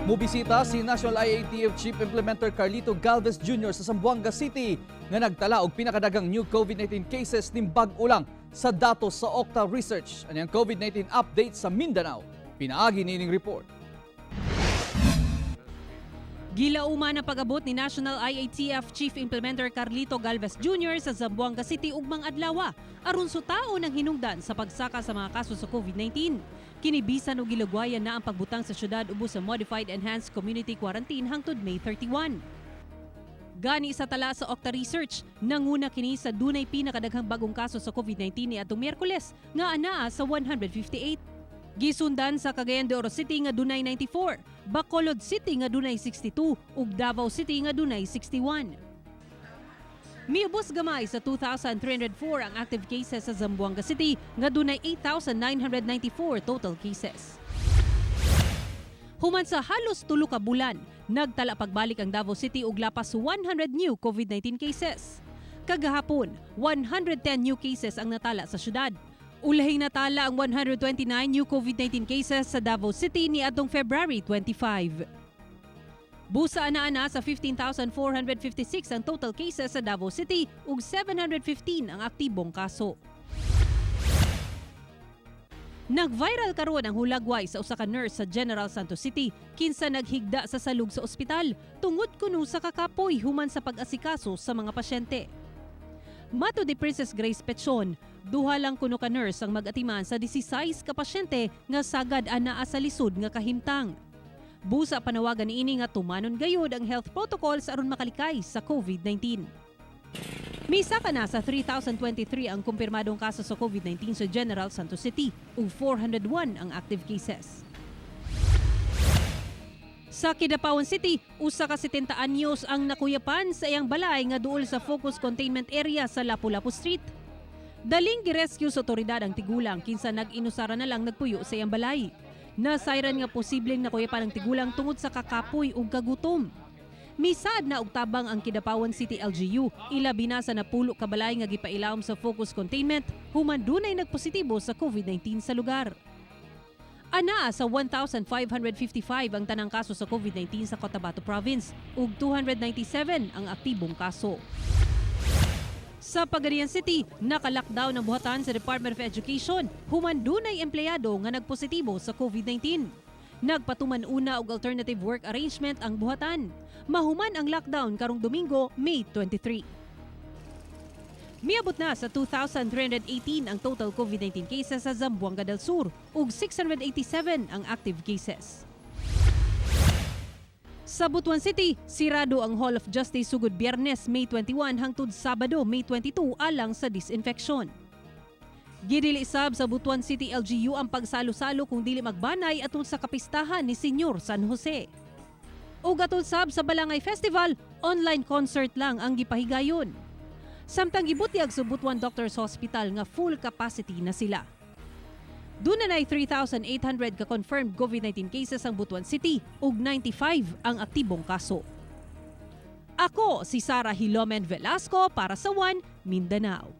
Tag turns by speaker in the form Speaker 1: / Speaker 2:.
Speaker 1: Mubisita si National IATF Chief Implementer Carlito Galvez Jr. sa Zamboanga City nga nagtala og pinakadaghang new COVID-19 cases ning bag-o lang sa datos sa Octa Research. Ani ang COVID-19 update sa Mindanao? Pinaagi niining report.
Speaker 2: Gilauman ang pag-abot ni National IATF Chief Implementer Carlito Galvez Jr. sa Zamboanga City ugmang adlaw aron sutaon ang hinungdan sa pagsaka sa mga kaso sa COVID-19. Kini bisan og gilugwayan na ang pagbutang sa syudad ubos sa Modified Enhanced Community Quarantine hangtod May 31. Gani sa tala sa Octa Research, nanguna kini sa dunay pinakadaghang bagong kaso sa COVID-19 niadtong Miyerkules nga anaa sa 158. Gisundan sa Cagayan de Oro City nga dunay 94, Bacolod City nga dunay 62 ug Davao City nga dunay 61. Miubos gamay sa 2,304 ang active cases sa Zamboanga City nga dunay 8,994 total cases. Human sa halos 3 ka bulan, nagtala pagbalik ang Davao City og lapas 100 new COVID-19 cases. Kagahapon, 110 new cases ang natala sa syudad. Ulahing natala ang 129 new COVID-19 cases sa Davao City niadtong February 25. Busa ana-ana sa 15,456 ang total cases sa Davao City ug 715 ang aktibong kaso. Nag-viral karon ang hulagway sa usa ka nurse sa General Santos City kinsa naghigda sa salug sa ospital tungod kuno sa kakapoy human sa pag-asikaso sa mga pasyente. Matud ni Princess Grace Pechon, duha lang kuno ka nurse ang mag-atiman sa 16 ka pasyente nga sagad anaa sa lisod nga kahimtang. Busa panawagan niini nga tumanon gayud ang health protocols aron makalikay sa COVID-19. Misaka na sa 3,023 ang kumpirmadong kaso sa COVID-19 sa General Santos City ug 401 ang active cases. Sa Kidapawan City, usa ka 70 anyos ang nakuyapan sa iyang balay nga duol sa Focus Containment Area sa Lapu-Lapu Street. Daling girescue sa otoridad ang tigulang kinsa nag-inusara na lang nagpuyo sa iyang balay. Nasayran nga posibleng nakuyapan ang tigulang tungod sa kakapoy ug kagutom. Misaad na og tabang ang Kidapawan City LGU, ilabi na sa napulo ka balay nga gipailawom sa focus containment human dunay nagpositibo sa COVID-19 sa lugar. Anaa sa 1,555 ang tanang kaso sa COVID-19 sa Cotabato Province ug 297 ang aktibong kaso. Sa Pagadian City, naka-lockdown ang buhatan sa Department of Education human dunay empleyado nga nagpositibo sa COVID-19. Nagpatuman una og alternative work arrangement ang buhatan. Mahuman ang lockdown karong Domingo, May 23. Miabot na sa 2,318 ang total COVID-19 cases sa Zamboanga del Sur ug 687 ang active cases. Sa Butuan City, sirado ang Hall of Justice sugod Biyernes, May 21 hangtod Sabado, May 22 alang sa disinfection. Gidili sab sa Butuan City LGU ang pagsalo-salo kung dili magbanay atol sa kapistahan ni Senyor San Jose. Ug atol sab sa Balangay Festival, online concert lang ang gipahigayon. Samtang gibutyag sa Butuan Doctors Hospital nga full capacity na sila. Duna nay 3,800 ka confirmed COVID-19 cases ang Butuan City ug 95 ang aktibong kaso. Ako si Sara Hilomen Velasco para sa One Mindanao.